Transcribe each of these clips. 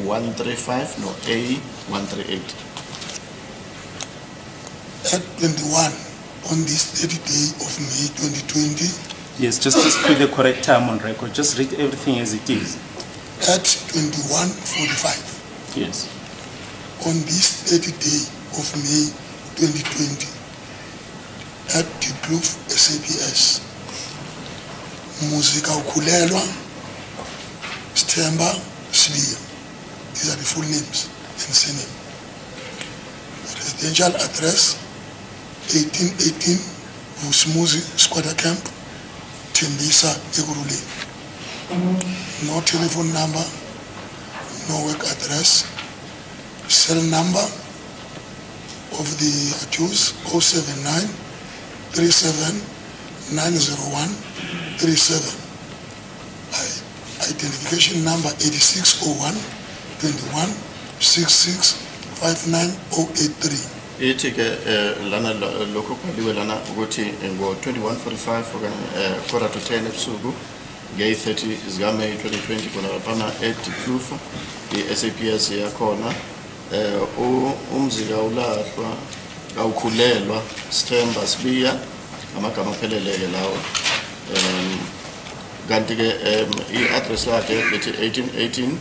135 no A 138. At 21 on this 30 day of May 2020. Yes, just put the correct time on record. Just read everything as it is. At 21:45. Yes. On this 30 day of May 2020 at Diepkloof SAPS. Muzikawukhulelwa Sthemba Sibiya. These are the full names and surname. Residential address 1818 Vusumuzi Squatter Camp, Tembisa, Ekurhuleni. No telephone number, no work address. Cell number of the accused 079 37 901 37. Identification number 8601 21 66 59083. Ithi ke lana lokho kubhaliwe lana ukuthi ngo-21:45 okanye 9:45 ebusuku ngeyi-30 zikaMeyi 2020 khona laphana eDiepkloof i-SAPS yakhona uMzikawulahlwa kawukhulelwa Sithemba Sibiya, amagama aphelele-ke lawo, kanti-ke i-address yakhe lithi 1818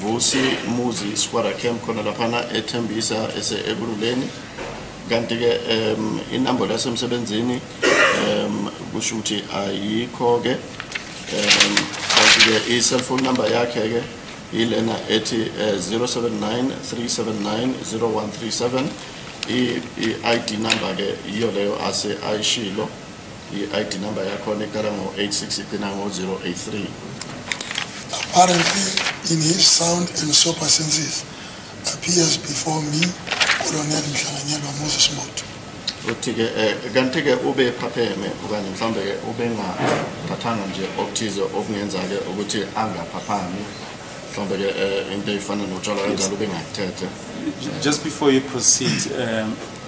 Vusi Muzi Squatter Camp khona laphana eThembisa ese-Ekurhuleni, kanti-ke inombolo yasemsebenzini kusho ukuthi ayikho-ke, kanti-ke i-cellphone number yakhe-ke ilena ethi 079 379 0137. I-ID number ke yiyo leyo ase ayishilo, i-ID number yakhona iqala ngo-86 igcina ngo-083. Apparently in his sound and sober senses appears before me Colonel Mhlanganyelwa Moses Motho. Uthi-ke kanti-ke ube phapheme okanye mhlawumbe-ke ubengathathanga nje okuthize okungenza-ke ukuthi angaphaphami, mhlawumbe-ke into ey'fana notshwala kanjalo ubengakuthethe. Just before you proceed,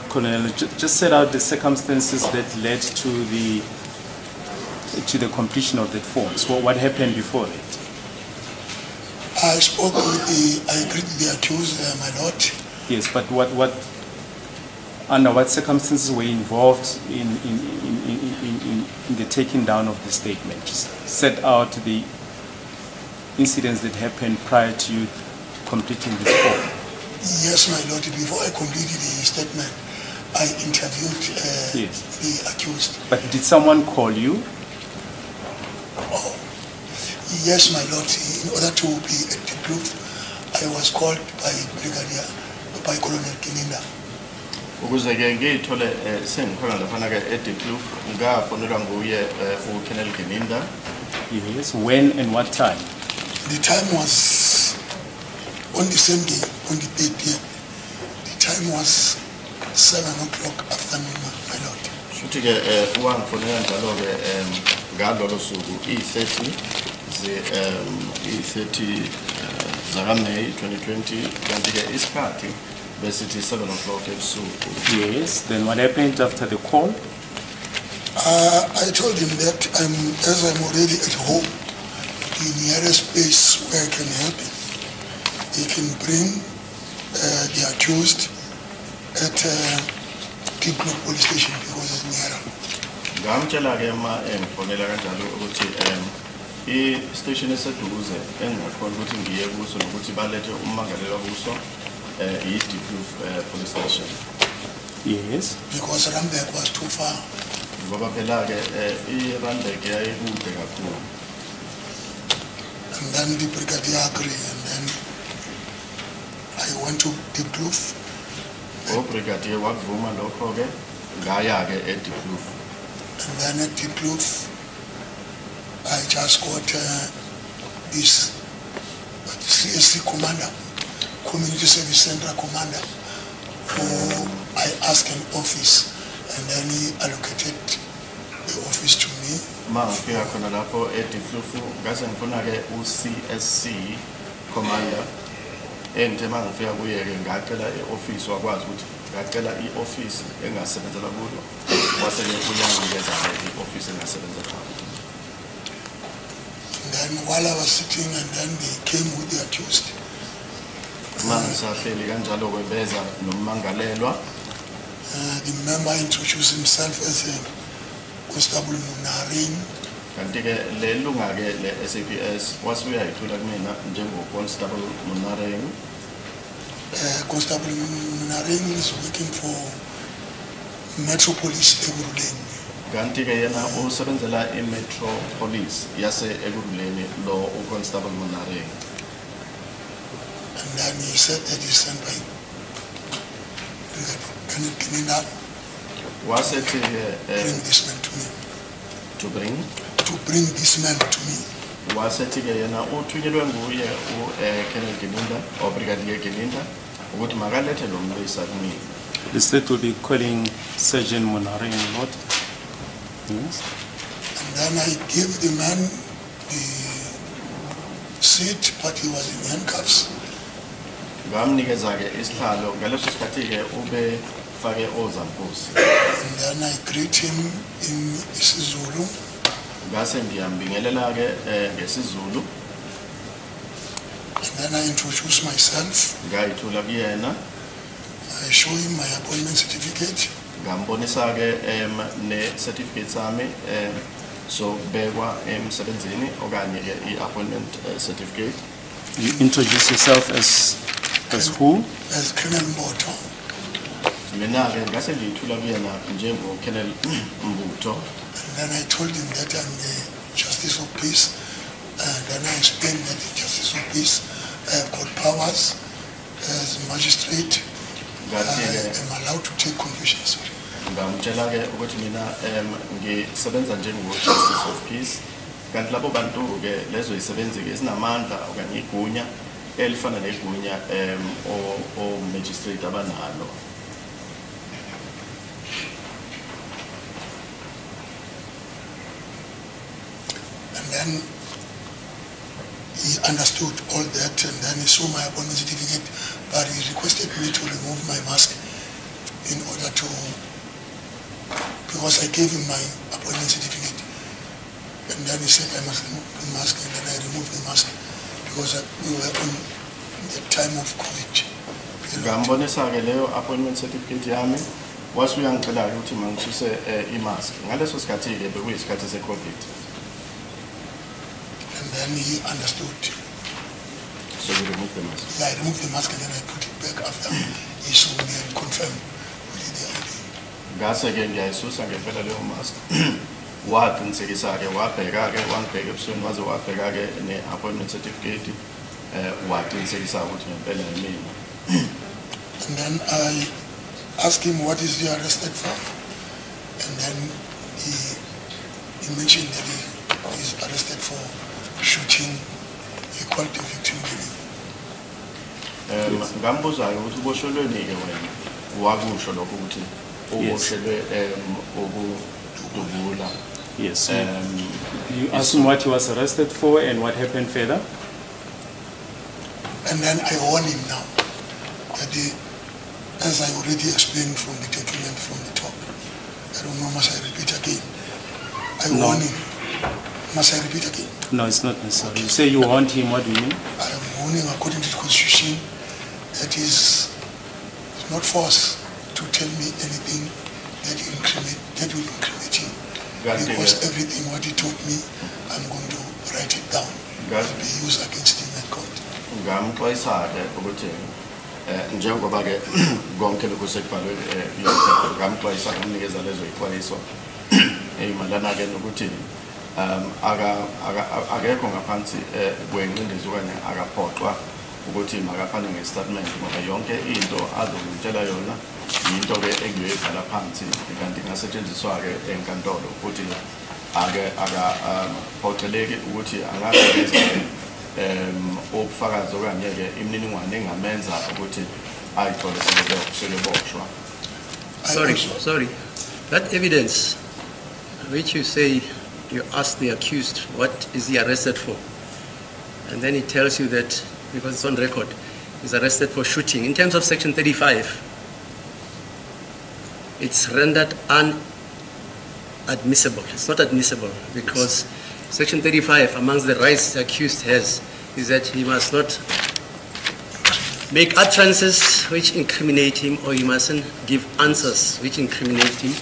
Colonel, just set out the circumstances that led to the completion of that form. So what happened before that? I spoke with the, I greeted the accused, my lord. Yes, but under what circumstances were you involved in the taking down of the statement? Just set out the incidents that happened prior to you completing this form. Yes, my lord, before I completed the statement, I interviewed the accused. But did someone call you? Oh, yes, my lord. In order to be at Diepkloof, I was called by Brigadier, by Colonel Gininda. Ukuze-ke ngiyithole sengikhona laphana-ke eDiepkloof ngafonelwa nguye uColonel Gininda. Yes. When and what time? The time was on the same day, on the 30th. The time was 7 o'clock afternoon, my lord. Shuthi-ke wangifonela njalo-ke ngalolo suku iyi-30 iyi-30 zakaMeyi 2020, kanti-ke isikhathi besithi 7 o'clock ebusuku. Yes. Then what happened after the call? I told him that as I'm already at home, the nearest place where I can help him, he can bring the accused at Diepkloof Police Station because it's nearer. Ngamtshela-ke ma engifonela kanjalo ukuthi i-station eseduze engingakhona ukuthi ngiye kuso nokuthi balethe ummangalelwa kuso i-Diepkloof Police Station. Yes. Because Randburg was too far. Ngoba phela-ke i-Randburg yayikude kakhulu. And then the brigadier agreed, and then I went to Diepkloof. Ubrigadier wakuvuma lokho-ke, ngaya-ke eDiepkloof. And then at Diepkloof, I just got this CSC commander, Community Service Center commander, who I asked an office, and then he allocated the office to me. Ma ngifika khona lapho eDiepkloof ngase ngifuna-ke u-CSC commander, engithe ma ngifika kuye-ke ngacela i-ofisi, wakwazi ukuthi ngacela i-ofisi engasebenzela kulo, wase-ke uyanginikeza-ke i-ofisi engasebenzela kulo. And then while I was sitting, and then they came with the accused. Mangisahleli kanjalo-ke beza nommangalelwa. The member introduced himself as a Constable Munaring. Kanti-ke le lunga-ke le-SAPS wase uyayithula kumina njengo-Constable Munareng. Constable Munaring is working for Metro Police Ekurhuleni. Kanti-ke yena usebenzela i-Metro Police yase Ekurhuleni lo u-Constable Munareng. And then he said that he's sent by Brigadier Gininda Wasethi-ke bring this man to me. To bring? To bring this man to me. Wasethi-ke yena uthunyelwe nguye u-Colonel Gininda or Brigadier Gininda ukuthi makalethe lo mlisa kumina. The state will be calling Sergeant Monareng a lot. Yes. And then I gave the man the seat, but he was in handcuffs. Ngamnikeza-ke isihlalo ngaleso sikhathi-ke ubefake ozankosi. And then I greet him in isiZulu. Ngase ngiyambingelela-ke ngesiZulu. And then I introduce myself. Ngayithula kuyena. I show him my appointment certificate. Ngambonisa-ke ne-certificate sami sokubekwa emsebenzini okanye-ke i-appointment certificate. You introduce yourself as who? As Colonel Mbotho. Mina-ke ngase ngiyithula kuyena njengo-Colonel Mbutho. And then I told him that I'm the Justice of Peace. And then I explained that the Justice of Peace, I have got powers as magistrate. I Ngathi-ke am allowed to take confession. Sorry. Ngamtshela-ke ukuthi mina ngisebenza njengo-Justice of Peace kanti labo bantu-ke lezo yisebenzi-ke ezinamandla okanye igunya elifana negunya o-magistrate abanalo. And then he understood all that, and then he saw my appointment certificate, but he requested me to remove my mask in order to, because I gave him my appointment certificate. And then he said I must remove the mask, and then I removed the mask because we were on the time of COVID period. Ngambonisa-ke leyo appointment certificate yami wase uyangicela-ke ukuthi mangisuse i-mask ngaleso sikhathi-ke bekuyisikhathi se-COVID. And then he understood. So you remove the mask? Yeah, I removed the mask and then I put it back after he saw me and confirmed with the ID. Ngase-ke ngiyayisusa ngempela leyo mask waqinisekisa-ke wabheka-ke wangibheka ebusweni waze wabheka-ke ne-appointment certificate waqinisekisa ukuthi ngempela yimina. And then I asked him what is he arrested for, and then he mentioned that he is arrested for shooting. He called the victim by name. Ngambuza-ke ukuthi uboshelweni-ke wena wakusho lokho ukuthi uboshelwe ukudubula. Yes. You asked him what he was arrested for and what happened further. And then I warn him now that as I already explained from the document from the top, I don't know, must I repeat again? I No. warn him. Must I repeat again? No, it's not necessary. You say you warned him, what do you mean? I am warning according to the Constitution that is not forced to tell me anything that will incriminate him. Kanti-ke Because everything what he told me, I'm going to write it down. It will be used against him at court. Ngamxwayisa-ke ukuthi njengoba-ke konke lokhu sekubhalwe kulo ngamxwayisa ngamnikeza lezo yixwayiso ey'mayelana-ke nokuthi akekho ngaphansi kwengcindezi okanye akaphoqwa ukuthi makafane nge-statement ngoba yonke into azongitshela yona yinto-ke engiyoyibhala phansi kanti ingasetshenziswa-ke enkantolo futhi ake akaphoqeleki ukuthi angasebenza ubufakazi okanye-ke imininingwane engamenza ukuthi ayithole seleboshwa. Sorry, sorry. That evidence which you say you ask the accused what is he arrested for, and then he tells you that, because it's on record, he's arrested for shooting. In terms of Section 35, it's rendered unadmissible. It's not admissible because Section 35, amongst the rights the accused has, is that he must not make utterances which incriminate him, or he mustn't give answers which incriminate him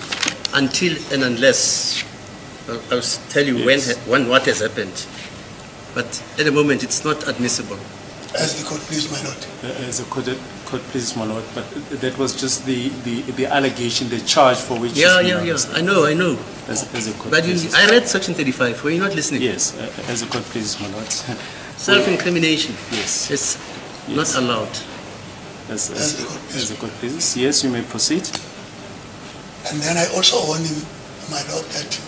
until and unless, I'll tell you Yes. when what has happened. But at the moment, it's not admissible. As the court please, my lord. As the court pleases, my lord, but that was just the allegation, the charge for which... Yeah, he's been yeah, yeah. arrested. I know, I know. As the court But pleases. I read Section 35. Were you not listening? Yes, as the court pleases, my lord. Self-incrimination. Yes. It's Yes. not allowed. As the court pleases. Yes, you may proceed. And then I also warned him, my lord, that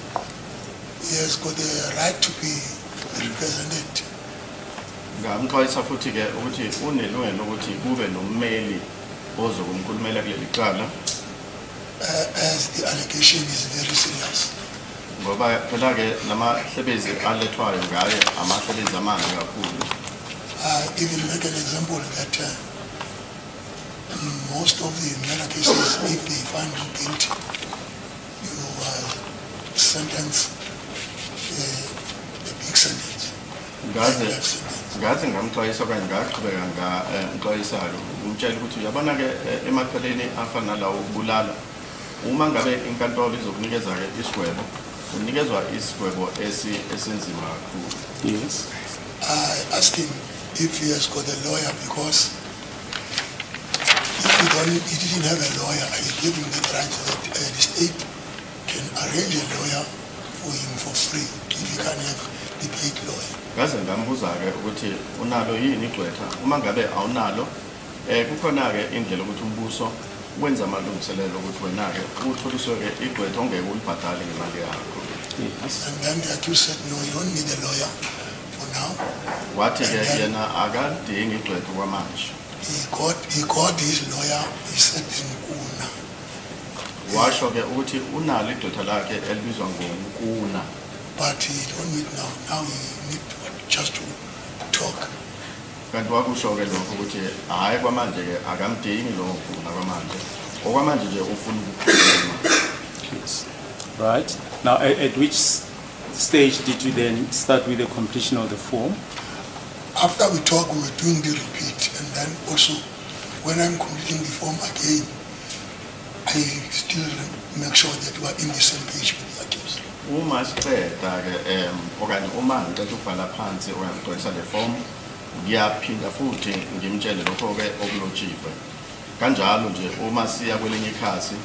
he has got the right to be represented. Ngamxwayisa futhi-ke ukuthi unelungelo lokuthi kube nommeli ozokumkhulumela kuleli cala As the allegation is very serious. Ngoba phela-ke lamahlebezi alethwayo ngaye amahlebezi amabi kakhulu. I even make an example that most of the murder cases, if they find you guilty, you are sentenced a big sentence. Ngaze Life sentence. Ngaze ngamxwayisa okanye ngaqhubeka ngamxwayisa-ke umtshela ukuthi uyabona-ke emacaleni afana nalawo okubulala uma ngabe inkantolo izokunikeza-ke isigwebo unikezwa isigwebo esinzima kakhulu. Yes. I asked him if he has got a lawyer, because if he, don't, he didn't have a lawyer, I gave him the right that the state can arrange a lawyer for him for free if he can't have the paid lawyer. Ngaze ngambuza-ke ukuthi unalo yini igqwetha uma ngabe awunalo kukhona-ke indlela ukuthi umbuso wenza amalungiselelo ukuthi wena-ke utholiswe-ke igqwetha ongeke ulibhadale ngemali yakho. Yes. And then the accused said, no, you don't need a lawyer for now. Wathi-ke yena akadingi igqwetha kwamanje. He got his lawyer, he said Nkuna. Washo-ke ukuthi unalo igqwetha lakhe elibizwa ngoNkuna. But he don't need now. Now he need just to talk. Kanti wakusho-ke lokho ukuthi hhayi kwamanje-ke akamdingi lowo Nkuna kwamanje okwamanje nje ufuna ukukhuluma. Yes. Right. Now, at which stage did you then start with the completion of the form? After we talk, we were doing the repeat, and then also when I'm completing the form again, I still make sure that we are in the same page with the accused. Uma siqeda-ke okanye uma ngiqeda ukubhala phansi okanye ngigcwalisa le form ngiyaphinda futhi ngimtshele lokho-ke okulotshiwe kanjalo nje uma siya kwelinye ikhasi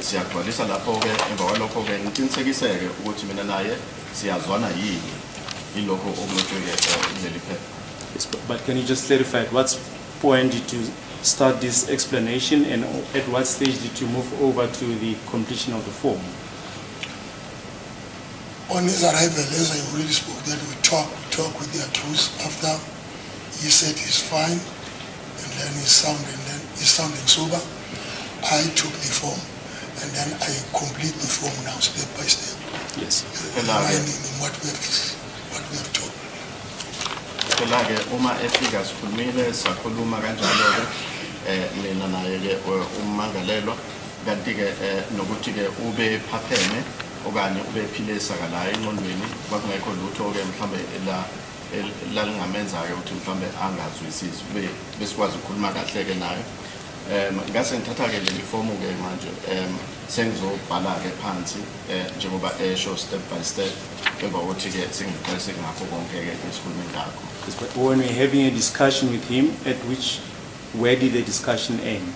siyagcwalisa lapho-ke emva kwalokho-ke ngiqinisekiseke ukuthi mina naye siyazwana yini yilokho okulotshwe-ke kuleli phepha. Yes, but can you just clarify at what point did you start this explanation and at what stage did you move over to the completion of the form? On his arrival, as I already spoke, that we talk with the accused after he said he's fine, and then he's sound, and then he's sound and sober. I took the form, and then I complete the form now step by step, Yes. reminding him what we have talked. Phela-ke uma efika sikhulumile sakhuluma kanjalo-ke mina naye-ke ummangalelwa kanti-ke nokuthi-ke ube phapheme okanye ube phile saka la engqondweni kwakungekho lutho-ke mhlambe la lalingamenza-ke ukuthi mhlambe angazwisisi ube besikwazi ukukhuluma kahle-ke naye ngase ngithatha-ke leli fomu-ke manje sengizobhala-ke phansi njengoba esho step by step emva kokuthi-ke sengiqalise ngakho konke-ke esikhulume ngakho. Yes, but when we're having a discussion with him, where did the discussion end?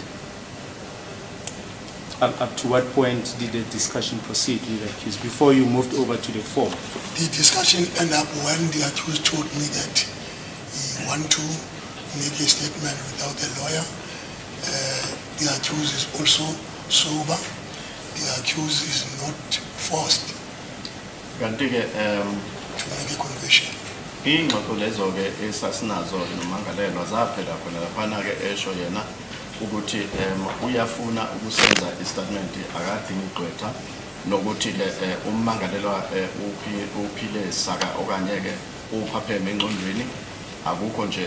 Up to what point did the discussion proceed with the accused before you moved over to the form? The discussion ended up when the accused told me that he want to make a statement without a lawyer. The accused is also sober. The accused is not forced Kanti-ke to make a confession. Ingxoxo lezo-ke esasinazo nomangalelwa zaphela khona laphana-ke esho yena ukuthi uyafuna ukusenza istatement akadingi igqwetha nokuthi-ke ummangalelwa uphile saka okanye-ke uphapheme engqondweni akukho nje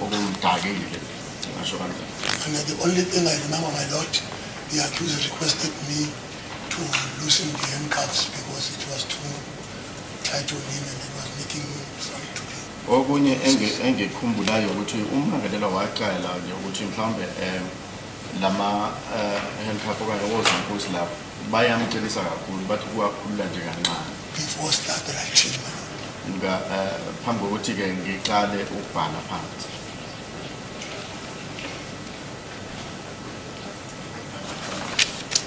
okumdakile ngasho kanjalo. And the only thing I remember, my lord, the accused requested me to loosen the handcuffs because because it was too tight on him and it was making him some to be. Okunye engikukhumbulayo ukuthi ummangalelwa wacela nje ukuthi mhlawumbe lama handcuff okanye ozankosi lapho bayamqinisa kakhulu, bathi kuwakhulula nje kancane. Before start writing, my lord. Phambi kokuthi-ke ngiqale ukubhala phansi.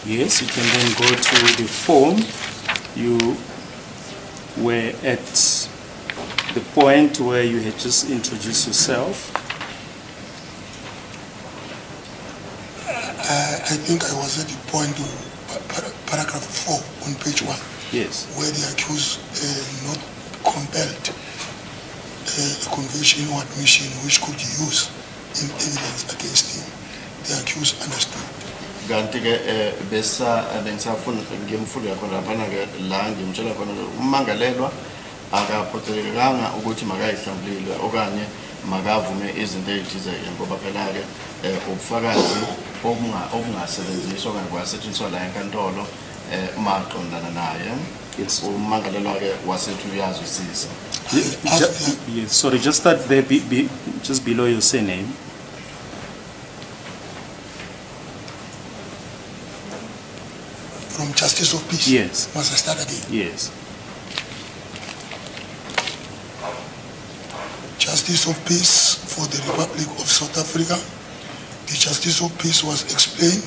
Yes, you can then go to the form. You were at the point where you had just introduced yourself. I think I was at the point, paragraph 4 on page 1. Yes. Where the accused not compelled a confession or admission which could use in evidence against him. The accused understood. Kanti-ke besa bengisafuna ngimfundela khona laphana-ke la ngimtshela khona ummangalelwa akaphoqelekanga ukuthi makayihlambulule okanye makavume izinto ey'thize-ke ngoba phela-ke ubufakazi obungasebenziswa okanye kwasetshenziswa la enkantolo maqondana naye. Yes. Ummangalelwa-ke wasethi uyazwisisa. Yes, sorry, just start there, just below your surname. From Justice of Peace? Yes. Must I start again? Yes. Justice of Peace for the Republic of South Africa. The Justice of Peace was explained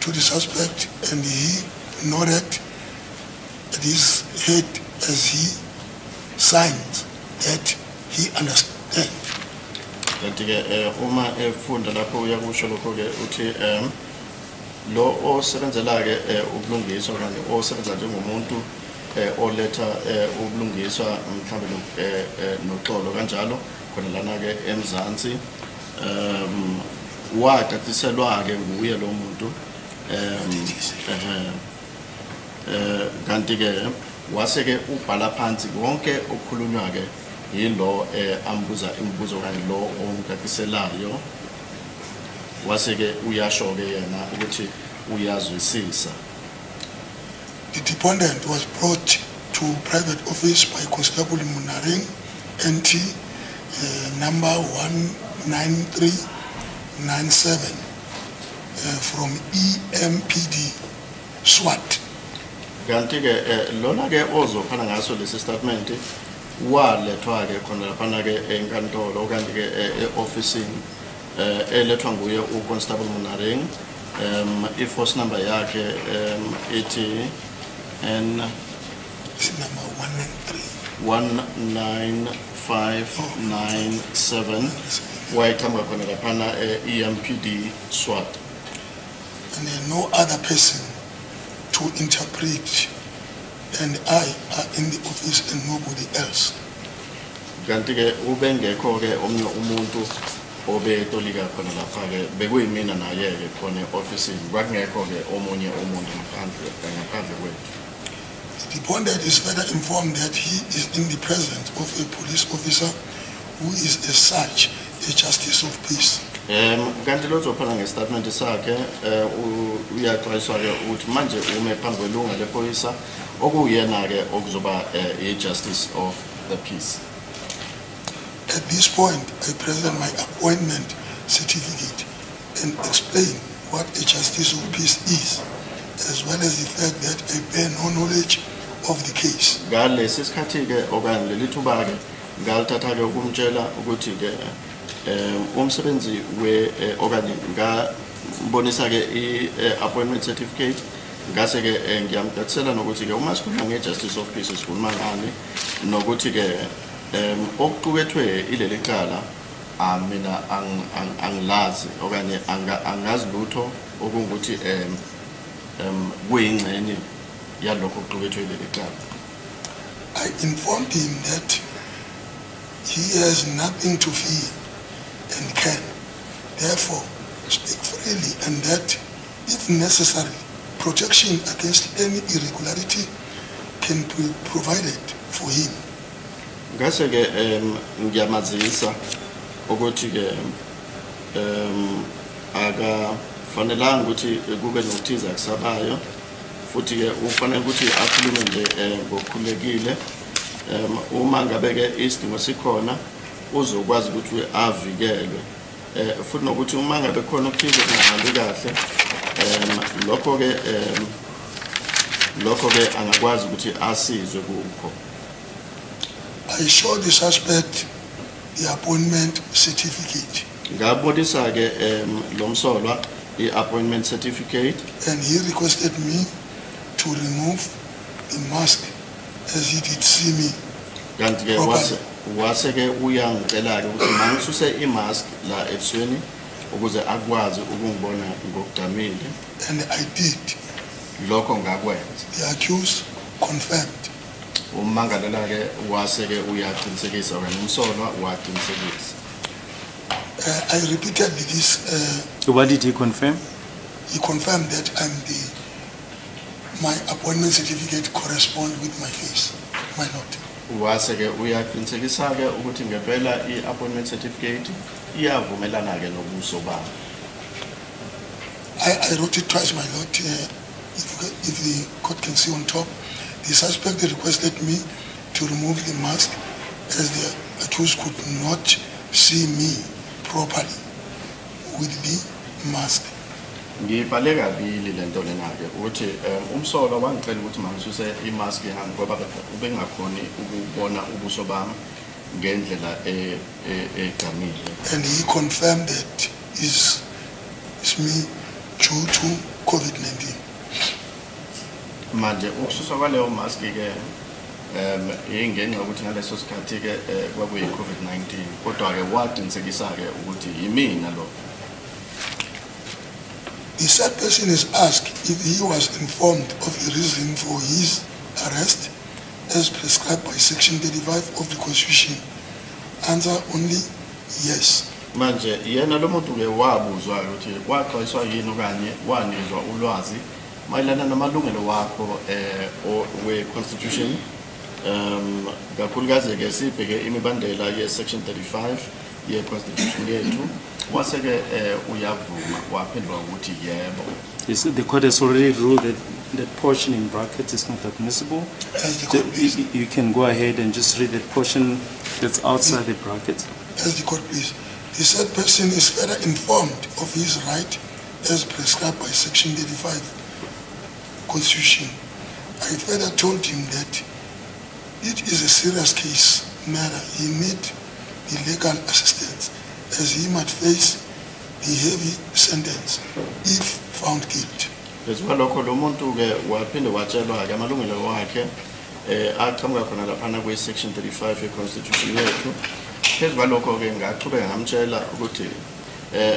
to the suspect and he nodded his head as he signed that he understand. Kanti-ke uma efunda lapho uyakusho lokho-ke uthi lo osebenzela-ke ubulungiswa okanye osebenza njengomuntu oletha ubulungiswa mhlawumbe noxolo kanjalo khona lana-ke eMzansi wacaciselwa-ke nguye lo muntu kanti-ke wase-ke ubhala phansi konke okukhulunywa-ke yilo ambuza imibuzo okanye lo omcaciselayo wase-ke uyasho-ke yena ukuthi uyazwisisa. The deponent was brought to private office by Constable Munaring, NT number 19397 from EMPD SWAT. Kanti-ke lona-ke ozophana ngaso lesi statement walethwa-ke khona laphana-ke enkantolo okanye-ke e-ofisini elethwa nguye uConstable Munaring. I-force number yakhe ithi N number 193 19597 wayeqhamuka khona laphana e-EMPD SWAT. And no other person to interpret and I are in the office and nobody else. Kanti-ke ubengekho-ke omunye umuntu obetolika khona lapha-ke bekuyimina naye-ke khona e-ofisini kwakungekho-ke omunye umuntu ngaphandle kwethu. The deponent is further informed that he is in the presence of a police officer who is as such a justice of peace. Kanti lo ozophana ngestatement sakhe uyaxwayiswa-ke ukuthi manje ume phambi kwelunga lephoyisa okuyena-ke okuzoba i-justice of the peace. At this point, I present my appointment certificate and explain what a justice of peace is, as well as the fact that I bear no knowledge of the case. Ngalesi sikhathi-ke okanye leli thuba-ke ngalithatha-ke ukumtshela ukuthi-ke umsebenzi we okanye ngambonisa-ke i-appointment certificate ngase-ke ngiyamcacisela nokuthi-ke uma sikhuluma nge-justice of peace sikhuluma ngani nokuthi-ke okuqukethwe ileli cala mina angilazi okanye angazi lutho okungukuthi kuyingxenye yalokho okuqukethwe ileli cala. I informed him that he has nothing to fear and can therefore speak freely and that if necessary protection against any irregularity can be provided for him. Ngase-ke ngiyamazisa ukuthi-ke akafanelanga ukuthi kube nokuthize akusabayo Futhi ke ufanele ukuthi akhulume nje ngokukhululekile. Uma ngabe ke isidingo sikhona uzokwazi ukuthi avikelwe. Futhi nokuthi uma ngabe khona okuthize kungahambi kahle lokho ke angakwazi ukuthi asizwe kukho. I showed the suspect the appointment certificate Ngabonisa ke lo msolwa i-appointment certificate and he requested me to remove the mask as he did see me. Kanti ke wase ke uyangicela ke ukuthi mangisuse imask la ebusweni ukuze akwazi ukungibona ngokugqamile. And I did. Lokho ngakwenza. The accused confirmed. Ummangalela ke wase ke uyaqinisekisa okanye umsolwa waqinisekisa. I repeated this. What did he confirm? He confirmed that my appointment certificate correspond with my face, my lord. Wase ke uyaqinisekisa ke ukuthi ngempela i-appointment certificate iyavumelana ke nobuso bami. I wrote it twice, my lord. If the court can see on top, the suspect requested me to remove the mask as the accused could not see me properly with the mask. Ngibhale kabili lento lena ke ukuthi umsolwa wangicela ukuthi mangisuse imask yami ngoba ubengakhoni ukubona ubuso bami ngendlela egqamile. And he confirmed that is me due to COVID-19. Manje ukususwa kwaleyo mask ke ingenxa yokuthi ngaleso sikhathi ke kwakuyi COVID-19, kodwa ke waqinisekisa ke ukuthi yimina lo. The said person is asked if he was informed of the reason for his arrest as prescribed by Section 35 of the Constitution. Answer only yes. Manje yena lo muntu ke wabuzwa ukuthi waxwayiswa yini okanye wanikezwa ulwazi mayelana namalungelo wakho we-constitution, kakhulukazi ke sibheke imibandela ye-section 35 ye-constitution yethu, wase-ke uyavuma waphendula ukuthi yebo. Yes, the court has already ruled that that portion in brackets is not admissible. As the So court please. you can go ahead and just read that portion that's outside the brackets. As the court please. The said person is further informed of his right as prescribed by Section 35 Constitution. I further told him that it is a serious case matter. He need the legal assistance as he might face the heavy sentence if found guilty. Phezu kwalokho lo muntu-ke waphinde watshelwa-ke amalungelo wakhe aqhamuka khona laphana kwe-section 35 ye-constitution yethu. Phezu kwalokho-ke ngachubeka ngamtshela ukuthi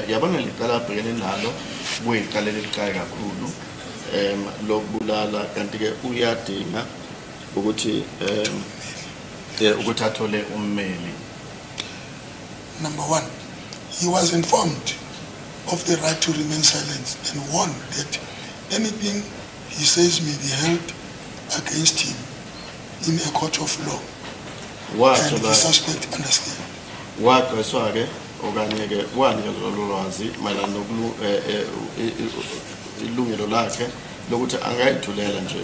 yabona licala abhekene nalo kuyicala elibucayi kakhulu lokubulala, kanti-ke uyadinga ukuthi ukuthi athole ummeli. Number one, he was informed of the right to remain silent and warned that anything he says may be held against him in a court of law. And the Watshelwa suspect understand. Waxwayiswa-ke okanye-ke wanikezwa lolo lwazi mayelana ilungelo lakhe lokuthi angayithulela nje,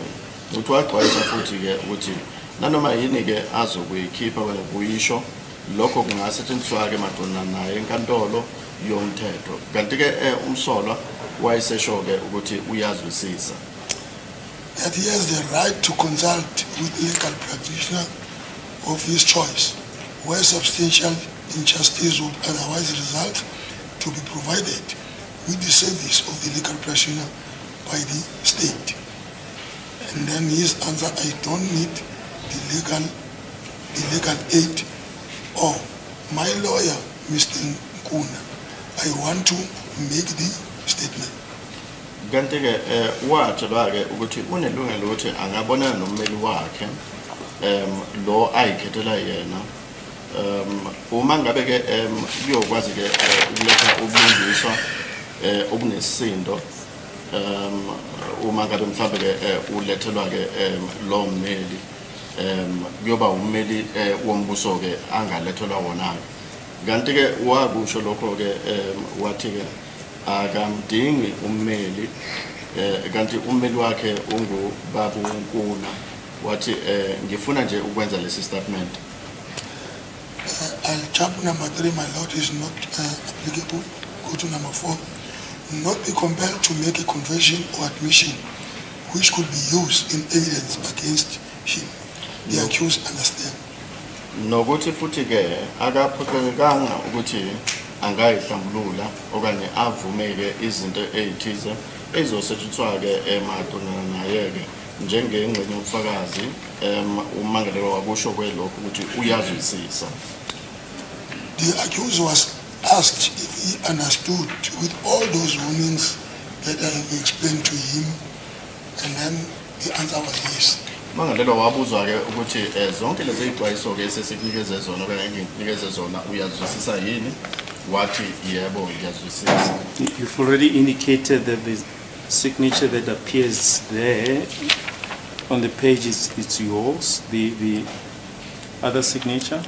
ukuthi waxwayiswa futhi-ke ukuthi nanoma yini-ke azokuyikhipha okanye kuyisho lokho kungasetshenziswa-ke maqondana naye enkantolo yomthetho, kanti-ke umsolwa wayesesho-ke ukuthi uyazwisisa. That he has the right to consult with legal practitioner of his choice where substantial injustice would otherwise result, to be provided with the service of the legal practitioner by the state. And then his answer, "I don't need the legal aid or my lawyer, Mr. Nkuna. I want to make the statement." Kanti-ke watshelwa-ke ukuthi unelungelo ukuthi angabonana nommeli wakhe lo ayikhethela yena uma ngabe-ke kuyokwazi-ke ukuletha ubulungiswa obunesisindo uma ngabe mhlawumbe-ke ulethelwa-ke lo mmeli, kuyoba ummeli wombuso-ke angalethelwa wona-ke. Kanti-ke wakusho lokho-ke wathi-ke akamdingi ummeli. Kanti ummeli wakhe ungubaba uNkuna wathi ngifuna nje ukwenza lesi statement. I'll jump number three, my lord, is not applicable. Go to number four. Not be compelled to make a confession or admission which could be used in evidence against him. The No. accused understand. Nokuthi futhi ke akaphoqelekanga ukuthi angayihlambulula okanye avumeke izinto ezithize ezizosetshenziswa ke emaqondana naye ke njengengxenye yobufakazi ummangalelwa wakusho kwelokho ukuthi uyazwisisa. The accused was asked if he understood with all those warnings that I have explained to him, and then the answer was yes. Ummangalelwa wabuzwa ke ukuthi zonke lezi zixwayiso ke esesikunikeze zona okanye engikunikeze zona uyazwisisa yini, wathi yebo, ngiyazwisisa. You've already indicated that the signature that appears there on the page is it's yours, the other signature.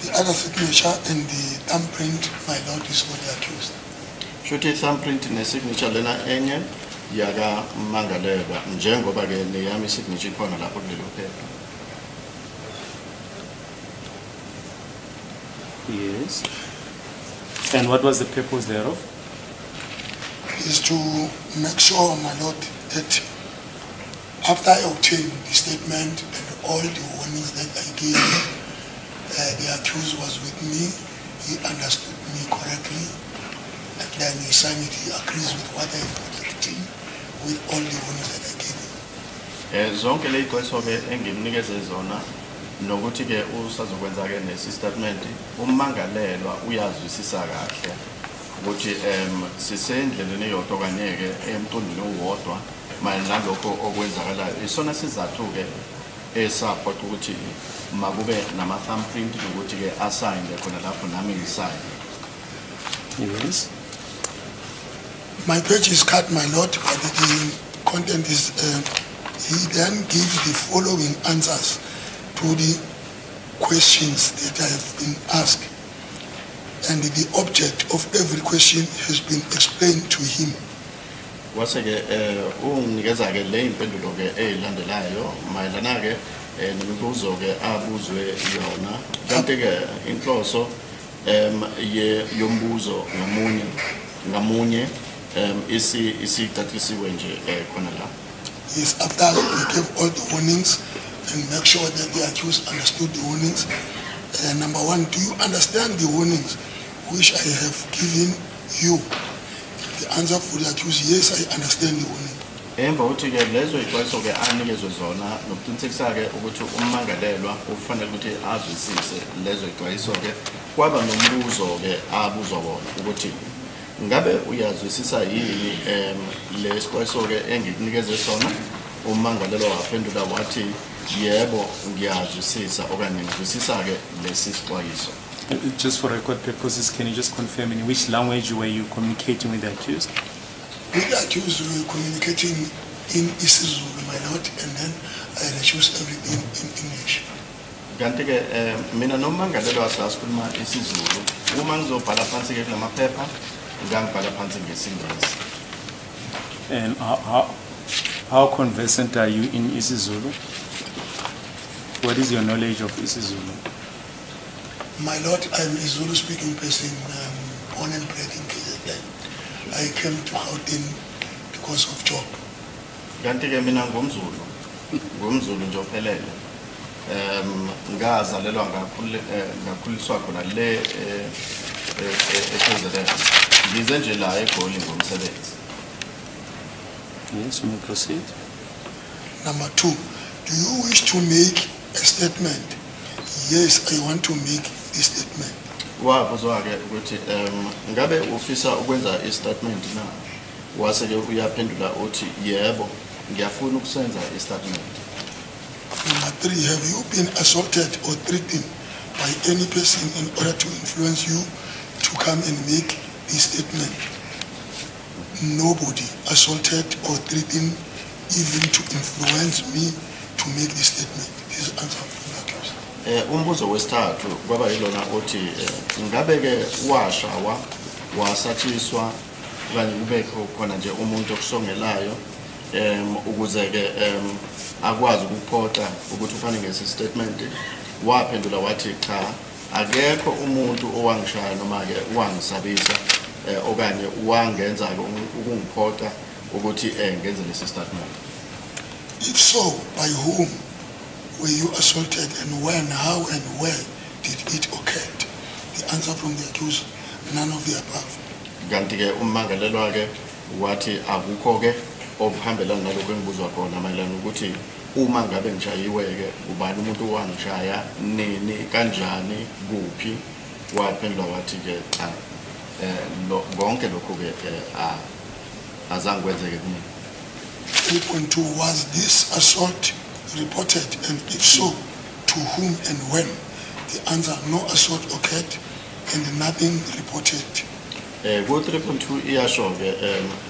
The other signature and the thumbprint, my lord, is for the accused. Shuthi thumbprint ne-signature lena enye yakamangalelwa njengoba ke neyami signature ikhona lapho kulelo phepha. Yes. And what was the purpose thereof? Is to make sure, my lord, that after I obtained the statement and all the warnings that I gave, the accused was with me, he understood me correctly, and then he signed it, he agrees with what I have written, with all the warnings that I gave him. Zonke ley'xwayiso ke engimnikeze zona nokuthi ke usazokwenza ke nesi statement ummangalelwa uyazwisisa kahle ukuthi sisendleleni eyodwa okanye ke emqondweni owodwa mayelana nalokho okwenzakalayo. Isona sizathu ke esaphoqa ukuthi makube nama thumbprint nokuthi ke asayine khona lapho nami ngisayine. Yes. My page is cut, my lord, but the content is, he then gives the following answers to the questions that have been asked. And the object of every question has been explained to him. Wase ke unginikeza ke le impendulo ke ezilandelayo mayelana ke nemibuzo ke abuzwe yona, kanti ke inhloso ye yombuzo ngamunye ngamunye isicacisiwe nje khona la. Yes, after he gave all the warnings and make sure that the accused understood the warnings. Number one, do you understand the warnings which I have given you? The answer for the accused, yes, I understand the warning. Emva kokuthi ke lezo zixwayiso ke anikezwe zona nokuqinisekisa ke ukuthi ummangalelwa ufanele ukuthi azwisise lezo zixwayiso ke kwaba nombuzo ke abuzwa wona ukuthi ngabe uyazwisisa yini lesixwayiso ke engikunikeze sona. Ummangalelwa waphendula wathi yebo, ngiyazwisisa okanye ngizwisisa ke lesi sixwayiso. Just for record purposes, can you just confirm in which language were you communicating with the accused? With the accused, we were communicating in isiZulu, my lord, and then I reduced everything in English. Kanti ke mina nommangalelwa sasikhuluma isiZulu, uma ngizobhala phansi ke kulamaphepha ngangibhala phansi ngesiNgisi. And how conversant are you in isiZulu? What is your knowledge of isiZulu? My lord, I'm a Zulu-speaking person, born and bred in KZN. I came to Gauteng because of job. Kanti ke mina ngumZulu, ngumZulu nje ophelele. Ngazalelwa ngakhuliswa khona le eKZN. Ngize nje la eGoli ngomsebenzi. Yes, you may proceed. Number two, do you wish to make a statement? Yes, I want to make this statement. Wabuzwa ke ukuthi ngabe ufisa ukwenza i-statement na? Wase ke uyaphendula uthi yebo, ngiyafuna ukusenza i-statement. Number three, have you been assaulted or threatened by any person in order to influence you to come and make this statement? Nobody assaulted or threatened even to influence me to make this statement. This is answer from the accused. Umbuzo wesithathu kwaba yilona othi ngabe ke washawa, wasatshiswa Okanye kube khona nje umuntu okusongelayo ukuze ke akwazi ukuphoqa ukuthi ufane ngesi statement. Waphendula wathi cha, akekho umuntu owangishaya noma ke wangisabisa okanye wangenza ke ukungiphoqa ukuthi ngenze lesi statement. If so, by whom were you assaulted and when, how and where did it occur? The answer from the accused, none of the above. Kanti ke ummangalelwa ke wathi akukho ke okuhambelana nalokho engibuzwa khona mayelana ukuthi uma ngabe ngishayiwe ke ubani umuntu owangishaya, nini, kanjani, kuphi. Waphendula wathi ke cha, konke lokhu ke azange kwenzeke kumina. 3.2 Was this assault reported, and if so, to whom and when? The answer, no assault occurred and nothing reported. Ku 3.2 iyasho ke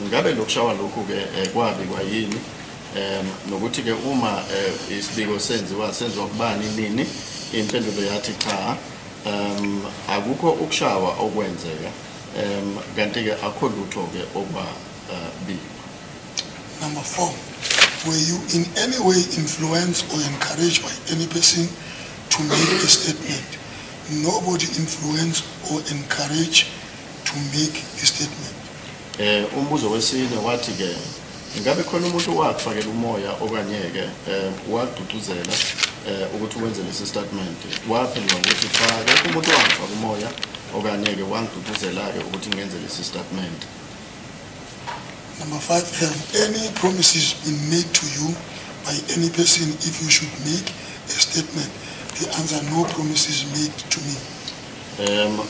ngabe lokushawa lokhu ke kwabikwa yini, nokuthi ke uma isibiko senziwa senziwa kubani, nini. Impendulo yathi cha, akukho ukushawa okwenzeka, kanti ke akho lutho ke okwabikwa. Number 4, were you in any way influenced or encouraged by any person to make a statement? Nobody influenced or encouraged to make a statement. Umbuzo wesine wathi ke ngabe khona umuntu owakufakela umoya okanye ke wagqugquzela ukuthi wenze lesi statement. Waphendula ukuthi cha, akekho umuntu owangifaka umoya okanye ke wangigqugquzela ke ukuthi ngenze lesi statement. Number 5, have any promises been made to you by any person if you should make a statement? The answer, no promises made to me.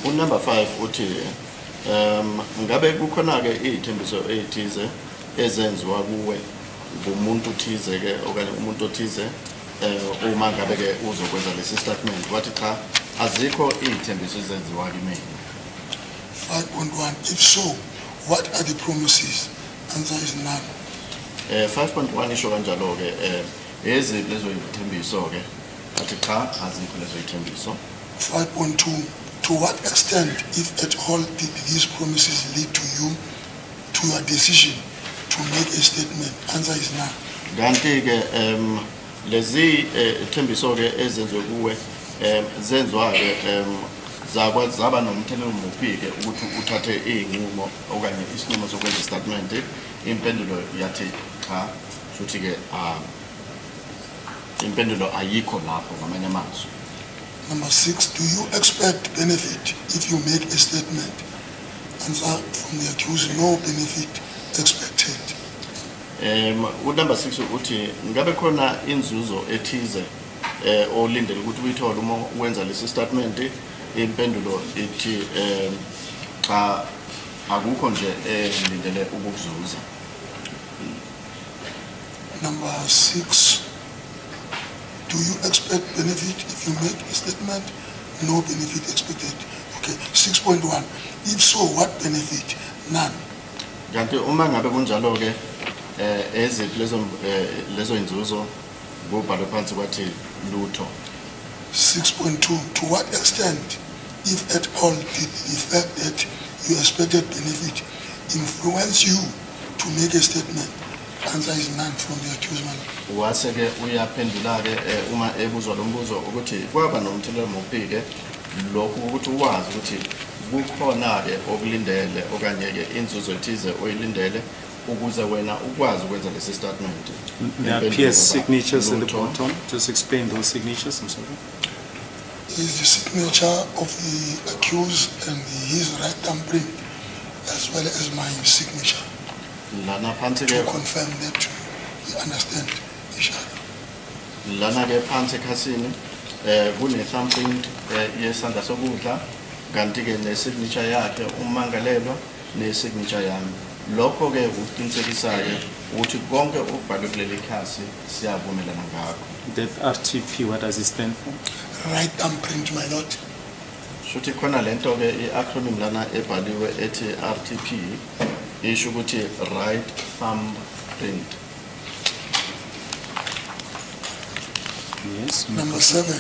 Unumber 5 uthi ngabe kukhona ke izithembiso ezithize ezenziwa kuwe ngumuntu thize ke okanye umuntu othize uma ngabe ke uzokwenza lesi statement. Wathi cha, azikho izithembiso ezenziwa kimina. 5.1, if so, what are the promises? Answer is none. 5.1 isho kanjalo ke eziphi lezo izithembiso ke. Athi cha, azikho lezo izithembiso. 5.2, to what extent, if at all, did these promises lead to you to your decision to make a statement? Answer is none. Kanti ke lezi ithembiso ke ezenziwe kuwe zenziwa ke zakwa zaba nomthelela muphi ke ukuthi uthathe izinqumo okanye isinqumo sokwenza statement. Impendulo yathi cha, futhi ke impendulo ayikho lapho ngamanye amazwi. Number 6, do you expect benefit if you make a statement? Answer from the accused, no benefit expected. Number 6 uthi ngabe khona inzuzo ethize olindele ukuthi uyithole uma wenza lesi statement. Impendulo ithi cha, akukho nje engilindele ukukuzuza. Number 6, do you expect benefit if you make a statement? No benefit expected. Okay, 6.1, if so, what benefit? None. Kanti uma ngabe kunjalo ke eziphi lezo inzuzo kubhalwe phansi kwathi lutho. 6.2, to what extent, if at all, did the fact that you expected benefit influence you to make a statement? Answer is none from the accused man. Wase ke uyaphendula ke uma ebuzwa lo mbuzo ukuthi kwaba nomthelela muphi ke lokhu ukuthi wazi ukuthi kukhona ke okulindele okanye ke inzuzo ethize oyilindele ukuze wena ukwazi ukwenza lesi statement. There appears signatures at the bottom. Just explain those signatures. I'm sorry. Is the signature of the accused and his right thumbprint, as well as my signature, Lana phansi to ke confirm that we understand each other. Lana ke phansi ekhasini kune thumbprint yesandla sokudla kanti ke ne signature yakhe ummangalelwa ne signature yami. Lokho ke ukuqinisekisa ke ukuthi konke okubhalwe kuleli khasi siyavumelana ngakho. That RTP, what does it stand for? Right thumbprint, my lord. Shuthi khona lento ke i-acronym lana ebhaliwe ethi RTP isho ukuthi right thumb print. Yes. Number 7,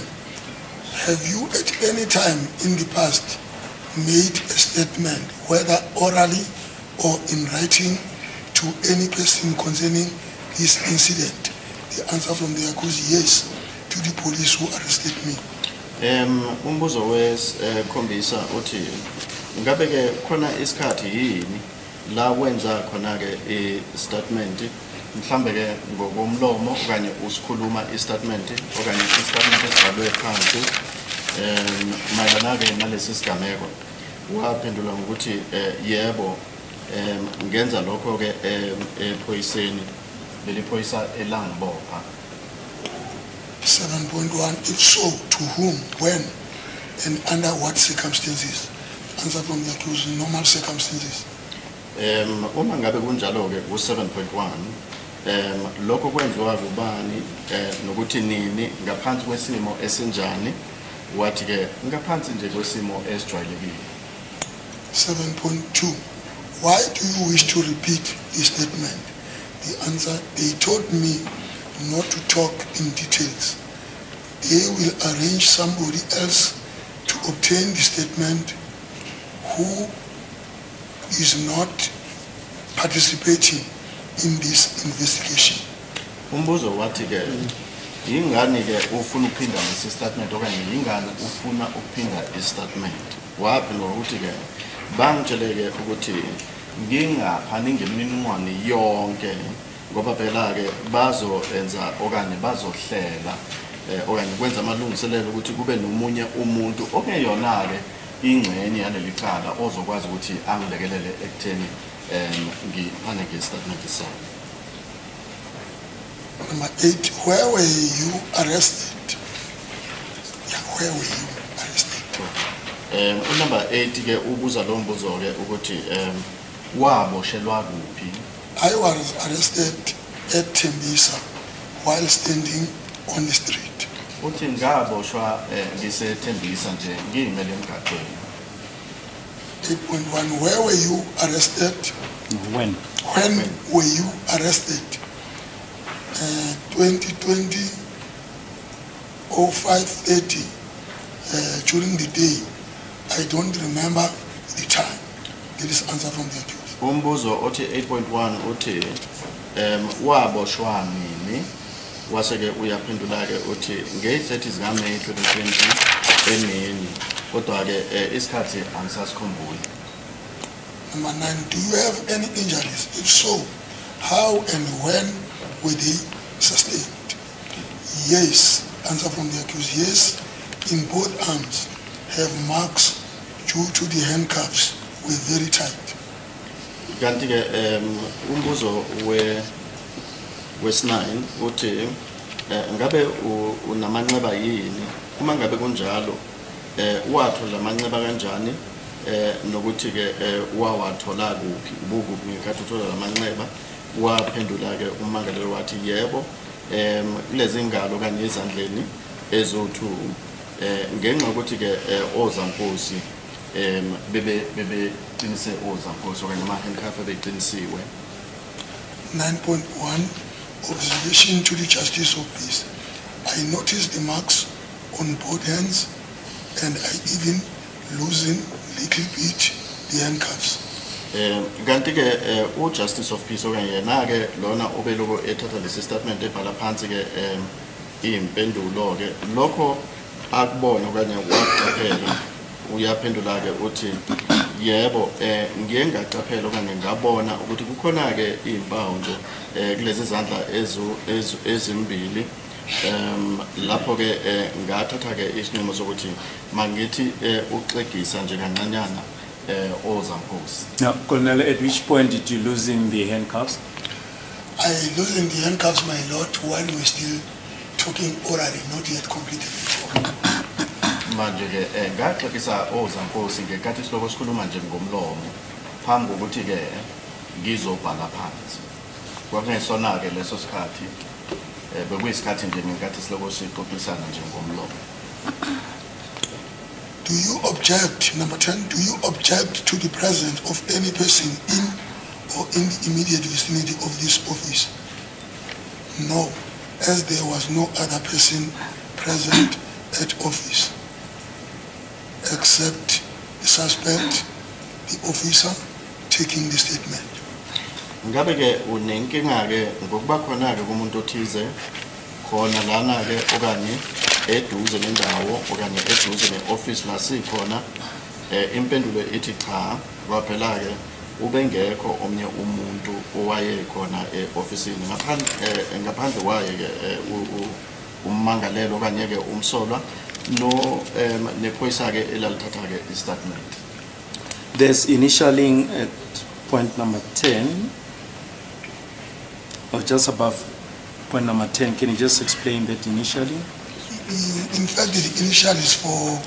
have you at any time in the past made a statement, whether orally or in writing to any person concerning this incident? The answer from the accused, yes, to the police who arrested me. Umbuzo wesikhombisa uthi ngabe ke khona isikhathi yini la wenza khona ke i-statement, mhlambe ke ngokomlomo okanye usikhuluma i-statement okanye i-statement esibhalwe phansi mayelana ke nalesi sigameko? Waphendula ngokuthi yebo, ngenza lokho ke ephoyiseni, leli phoyisa elangibopha. 7.1, if so, to whom, when, and under what circumstances? Answer from the accused, normal circumstances. Uma ngabe kunjalo ke ku 7.1, lokho kwenziwa kubani nokuthi nini, ngaphansi kwesimo esinjani? Wathi ke ngaphansi nje kwesimo esijwayelekile. 7.2, why do you wish to repeat the statement? The answer, they told me not to talk in details. They will arrange somebody else to obtain the statement who is not participating in this investigation. Umbuzo wathi ke yingani ke ufuna ukuphinda lesi statement okanye yingani ufuna ukuphinda i-statement? Waphendula ukuthi ke bangitshele ke ukuthi ngingaphani ngemininingwane yonke ngoba phela ke bazoenza okanye bazohlela okanye kwenza amalungiselelo ukuthi kube nomunye umuntu okuyona ke ingxenye yaleli cala ozokwazi ukuthi angilekelele ekutheni ngiphane nge-statement sami. Number 8, where were you arrested? Yeah, where were you arrested? Unumber 8 ke ubuza lo mbuzo ke ukuthi waboshelwa kuphi? I was arrested at Tembisa while standing on the street. Uthi ngaboshwa ngiseThembisa nje ngiyimele emgaqweni. 8.1, where were you arrested? When? When were you arrested? 2020 05:30 during the day. I don't remember the time. That is answer from the accused. Umbuzo othi 8.1 uthi waboshwa nini? Wase ke uyaphendula ke uthi nge-30 zikaMay 2020 emini, kodwa ke isikhathi angisasikhumbuli. Number 9, do you have any injuries? If so, how and when were they sustained? Yes, answer from the accused. Yes, in both arms have marks due to the handcuffs were very tight. Kanti ke umbuzo we wesi-9 uthi ngabe unamanxeba yini? Uma ngabe kunjalo, wathola amanxeba kanjani nokuthi ke wawathola kuphi, ubukuphi ngenkathi uthola lamanxeba? Waphendula ke ummangalelwa wathi yebo, kulezi ngalo kanye ezandleni ezo-2 ngenxa yokuthi ke ozankosi bebe bebeqinise ozankosi okanye ama-handcuff ebeqinisiwe. 9.1, observation to the justice of peace. I noticed the marks on both hands and I even loosen little bit the handcuffs. Kanti ke ujustice of peace okanye yena ke lona obeloko ethatha lesi statement ebhala phansi ke impendulo ke, lokho akubona okanye waqaphela, uyaphendula ke uthi yebo, ngiye ngaqaphela okanye ngabona ukuthi kukhona ke izimpawu nje kulezi zandla ezimbili, lapho ke ngathatha ke isinqumo sokuthi mangithi uxegisa nje kancanyana ozankosi. Now, Colonel, at which point did you loosen the handcuffs? I loosened the handcuffs, my lord, while we were still talking orally, not yet completed the talk. Manje ke ngaxegisa ozankosi ngenkathi siloko sikhuluma nje ngomlomo phambi kokuthi ke ngizobhala phansi. Kwakungesona ke leso sikhathi, bekuyisikhathi nje ngenkathi siloko sixoxisana nje ngomlomo. Do you object, number 10, do you object to the presence of any person in or in the immediate vicinity of this office? No, as there was no other person present at office except the suspect, the officer taking taking the statement? Ngabe ke unenkinga ke ngokuba khona ke kumuntu othize khona lana ke okanye eduze nendawo okanye eduze ne-office la sikhona? Impendulo ithi cha, kwaphela ke ubengekho omnye umuntu owayekhona e-ofisini ngaphandle kwaye ke ummangalelo okanye ke umsolwa no nephoyisa ke elalithatha ke istatement. There's initialing at point number 10, or just above point number 10. Can you just explain that initially? In fact, the initial is for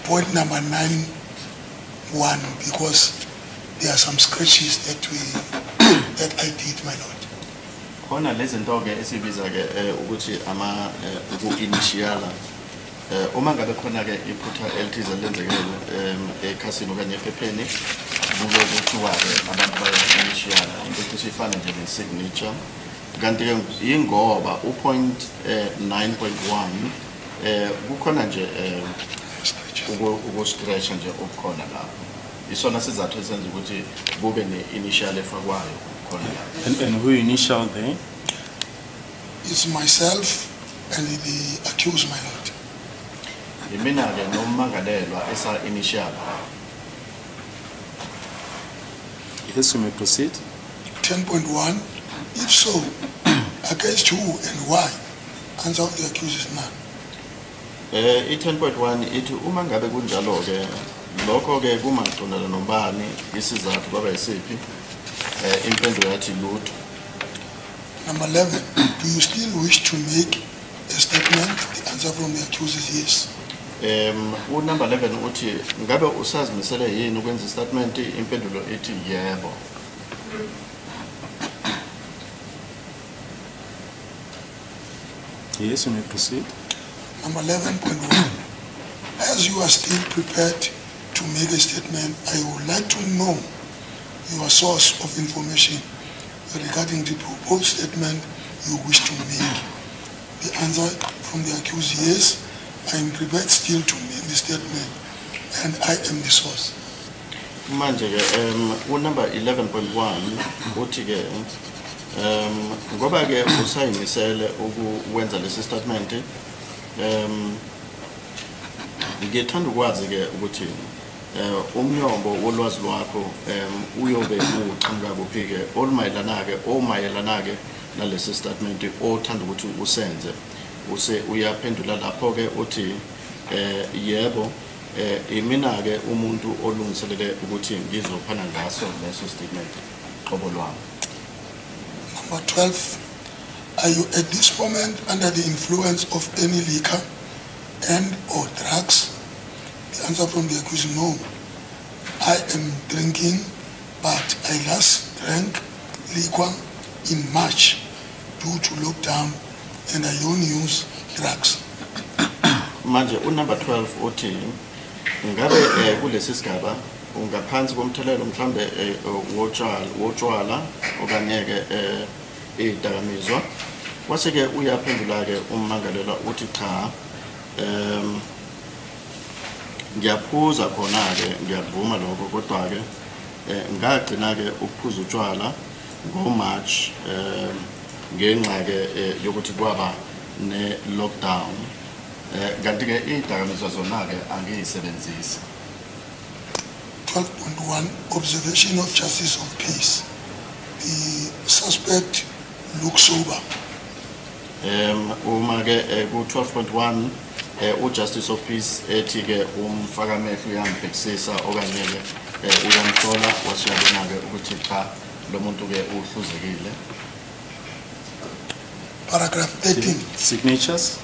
point number 9.1 because there are some scratches that I did, my lord. Khona lezi zinto ke esibiza ke ukuthi ama uku-initiala uma ngabe khona ke iphutha elithize lenzekele ekhasini okanye ephepheni, kube kuthiwa ke abantu baya-initiala into ecishe ifane nje ne-signature. Kanti ke yingoba u-point 9.1 kukhona nje uku-scratch nje okukhona lapho, isona sizathu esenza ukuthi kube ne-initial efakwayo khona lapho. And who initial there? It's myself and the accused, my lord. Yimina-ke nommangalelwa esa-initial. Yes, you may proceed. 10.1. If so, against who and why? Answer of the accused is none. I-10.1 ithi uma ngabe kunjalo-ke lokho-ke kumaqondana nobani, isizathu kwaba yisiphi? Impendulo yathi lutho. Number 11. Do you still wish to make a statement? The answer from the accused is yes. Unumber 11 uthi ngabe usazimisele yini ukwenza istatement? Impendulo ithi yebo. Yes, you may proceed. Number 11.1. As you are still prepared to make a statement, I would like to know your source of information regarding the proposed statement you wish to make. The answer from the accused, yes, I am prepared still to make the statement and I am the source. Manje ke unumber 11.1 uthi ke ngoba ke usayimisele ukwenza lesi statement, ngithanda ukwazi ke ukuthi umnyombo wolwazi lwakho uyobe uqhamuka kuphi ke olumayelana ke omayelana ke nalesi statement othanda ukuthi usenze. Use uyaphendula lapho ke uthi yebo, imina ke umuntu olungiselele ukuthi ngizophana ngaso leso statement qobo lwami. Number 12. Are you at this moment under the influence of any liquor and or drugs? The answer from the accused, no. I am drinking, but I last drank liquor in March due to lockdown and I don't use drugs. Manje unumber 12 uthi ngabe kulesi sigaba ungaphansi komthelelo mhlambe wotshwala okanye ke idakamizwa? Wase ke uyaphendula ke ummangalelwa uthi cha, ngiyaphuza khona ke, ngiyavuma lokho, kodwa ke ngagcina ke ukuphuza utshwala ngo-March ngenxa ke yokuthi kwaba ne-lockdown, kanti ke idakamizwa zona ke angiyisebenzisi. 12.1. Observation of justice of peace. The suspect looks sober. Uma ke ku 12.1 ujustice of peace ethi ke umfaka amehlo uyambhekisisa okanye ke uyamhlola, wasuyabona ke ukuthi cha, lo muntu ke uhluzekile. Paragraph 13. Signatures.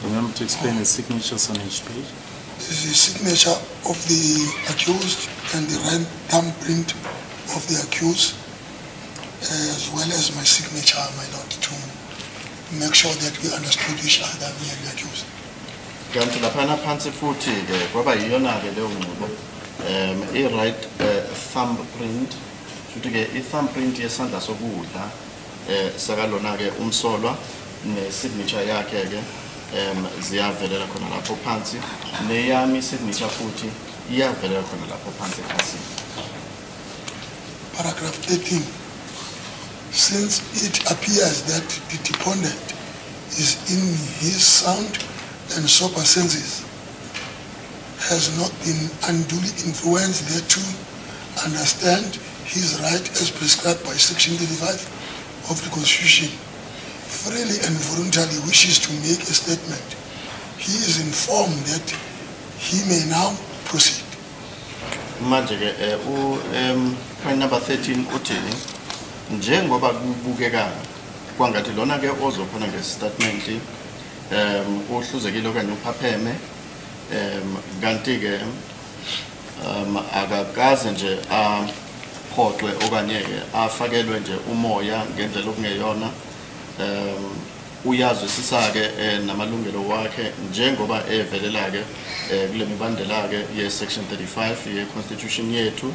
Remember to explain the signatures on each page. This is the signature of the accused and the right thumbprint of the accused, as well as my signature, my lord, to make sure that we understood each other, me and the accused. Kanti laphana phansi futhi ke kwaba yiyona ke leyo nqubo i-right thumbprint, futhi ke i-thumbprint yesandla sokudla sakalona ke umsolwa ne-signature yakhe ke ziyavelela khona lapho phansi, neyami signature futhi iyavelela khona lapho phansi ekhasini. Paragraph 13. Since it appears that the deponent is in his sound and sober senses, has not been unduly influenced thereto, understand his right as prescribed by Section 35 of the Constitution, freely and voluntarily wishes to make a statement, he is informed that he may now proceed. Manje ke u point number 13 uthini? Njengoba kubukeka kwangathi lona ke ozophana nge-statement uhluzekile okanye uphapheme, kanti ke akakaze nje aphoqwe okanye ke afakelwe nje umoya ngendlela okungeyona, uyazwisisa ke namalungelo wakhe njengoba evelela ke kule mibandela ke ye section 35 ye constitution yethu,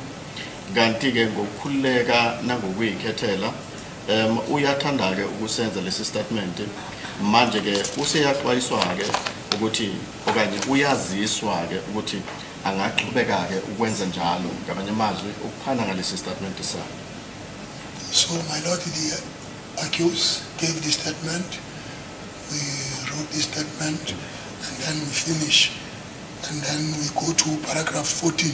kanti ke ngokukhululeka nangokuyikhethela uyathanda ke ukusenza lesi statement. Manje ke useyaxwayiswa ke ukuthi okanye uyaziswa ke ukuthi angaqhubeka ke ukwenza njalo, ngamanye amazwi ukuphana ngalesi statement sakhe. So, my lord, the accused gave the statement, we wrote the statement, and then we finish. And then we go to paragraph 14.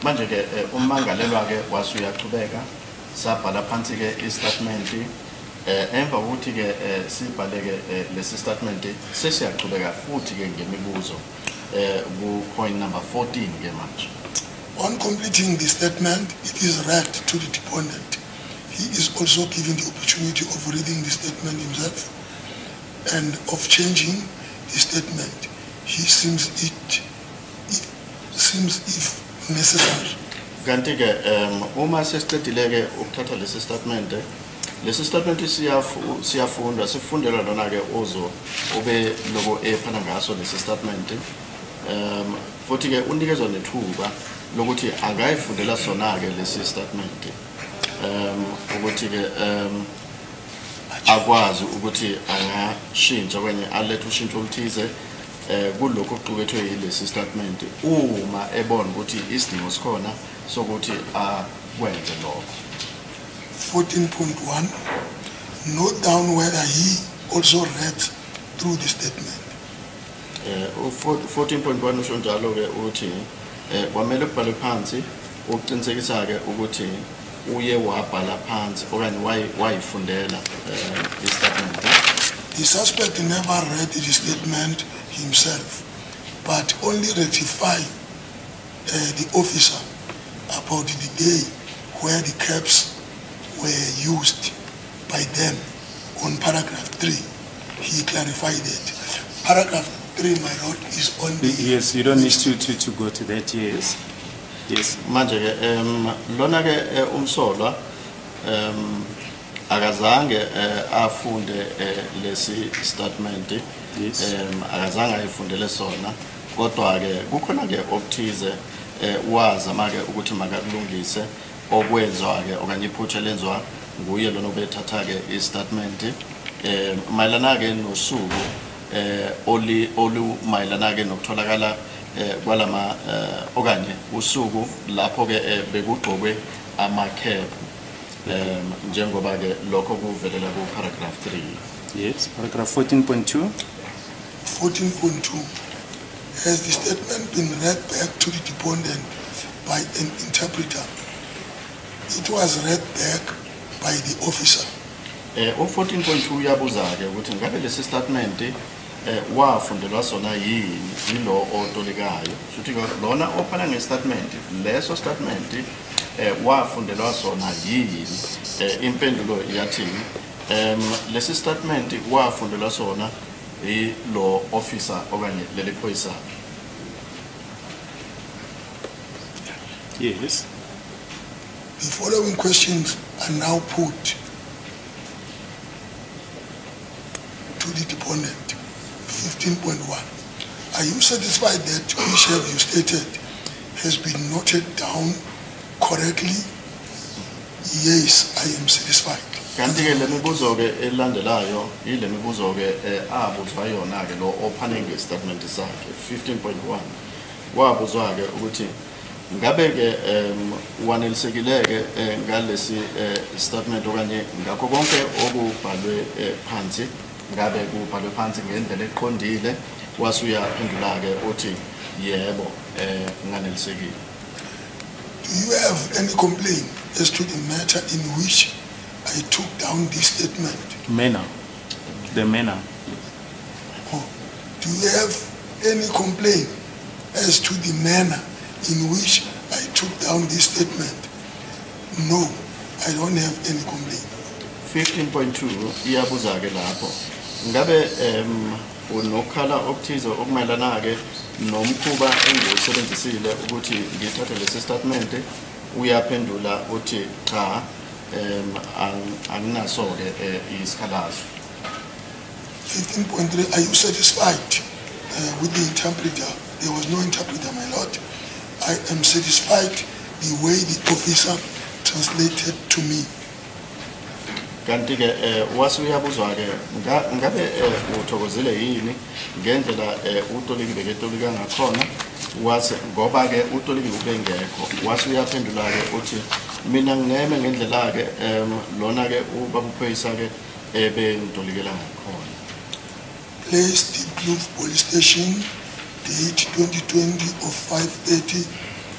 Manje ke ummangalelwa ke wase uyaqhubeka, sabhala phansi ke i-statement. Emva kokuthi ke sibhale ke lesi statement, sesiyaqhubeka futhi ke ngemibuzo ku point number 14 ke manje. On completing the statement, it is read to the deponent. He is also given the opportunity of reading the statement himself and of changing the statement. He seems it seems if necessary. Kanti ke uma sesiqedile ke ukuthatha lesi statement, lesi statement siyafundwa, sifundelwa lona ke ozo obe loko ephana ngaso lesi statement, futhi ke unikezwa nethuba lokuthi angayifundela sona ke lesi statement, ukuthi ke akwazi ukuthi angashintsha okanye alethe ushintsho oluthize kulokhu okuqukethwe yilesi statement uma ebona ukuthi isidingo sikhona sokuthi akwenze lokho. 14.1. Note down whether he also read through the statement. U 14.1 usho njalo ke uthi kwamele kubhalwe phansi ukuqinisekisa ke ukuthi uye wabhala phansi okanye wayifundela i-statement. The suspect never read the statement himself, but only rectified the officer about the day where the caps were used by them on paragraph 3. He clarified it. Paragraph 3, my lord, is on the... Yes, you don't need to go to that, yes. Yes. Manje ke lona ke umsolwa akazange afunde lesi statement. Akazange ayifundele sona, kodwa ke kukhona ke okuthize wazama ke ukuthi makakulungise okwenzwa ke okanye iphutha lenziwa nguye lona obethatha ke i-statement mayelana ke nosuku oli olumayelana ke nokutholakala kwalama okanye usuku lapho ke bekugqokwe ama-cap, njengoba ke lokho kuvelela ku paragraph 3. Yes, paragraph 14.2. 14.2. Has the statement been read back to the deponent by an interpreter? It was read back by the officer. U 14.2 uyabuza ke ukuthi ngabe lesi statement wafundelwa sona yini yilo otolikayo, futhi ke lona ophana nge-statement, leso statement wafundelwa sona yini? Impendulo yathini? Lesi statement wafundelwa sona yilo officer okanye leli phoyisa. Yes. The following questions are now put to the deponent. 15.1. Are you satisfied that which have you stated has been noted down correctly? Yes, I am satisfied. Kanti ke le mibuzo ke elandelayo ile mibuzo ke abuzwa yona ke lo ophane nge-statement sakhe. 15.1 wabuzwa ke ukuthi Ngabe ke wanelisekile ke ngalesi statement okanye ngakho konke okubhalwe phansi, ngabe kubhalwe phansi ngendlela eqondile? Wase uyaphendula ke uthi yebo, nganelisekile. Do you have any complaint as to the matter in which I took down this statement? Manner. The manner. Oh, do you have any complaint as to the manner in which I took down this statement? No, I don't have any complaint. 15.2 iyabuza ke lapho, ngabe unokhala okuthize okumayelana ke nomkhuba engiwusebenzisile ukuthi ngithathe lesi statement? Uyaphendula uthi cha, anginaso ke isikhalazo. 15.3, are you satisfied with the interpreter? There was no interpreter, my lord. I am satisfied the way the officer translated to me. Kanti ke wase uyabuzwa ke, ngabe uthokozile yini ngendlela utoliki beketolika ngakhona? Wase ngoba ke utoliki ubengekho, wase uyaphendula ke uthi mina ngineme ngendlela ke lona ke ubaba uphoyisa ke ebengitolikela ngakhona. Place, Diepkloof Police Station, date 2020 of 5:30.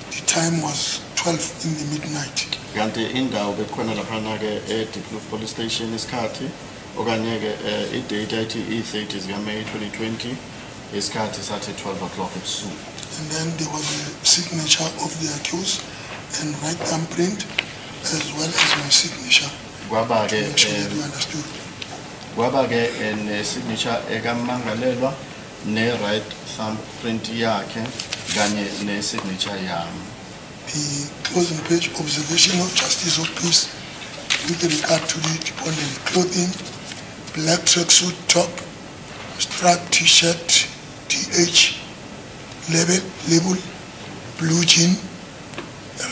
The time was 12 in the midnight. Kanti indawo bekhona laphana ke eDiepkloof Police Station, isikhathi okanye ke i-date ayithi i-30 zikaMay 2020, isikhathi sathi 12 o'clock ebusuku. And then there was a signature of the accused and right thumbprint as well as my signature. Kwaba ke To make sure that you understood. Kwaba ke ne-signature ekamangalelwa ne-right thumbprint yakhe kanye ne-signature yami. The closing page, observation of justice of peace with regard to the deponent. Clothing, black tracksuit top, striped t-shirt, DH, label, blue jean,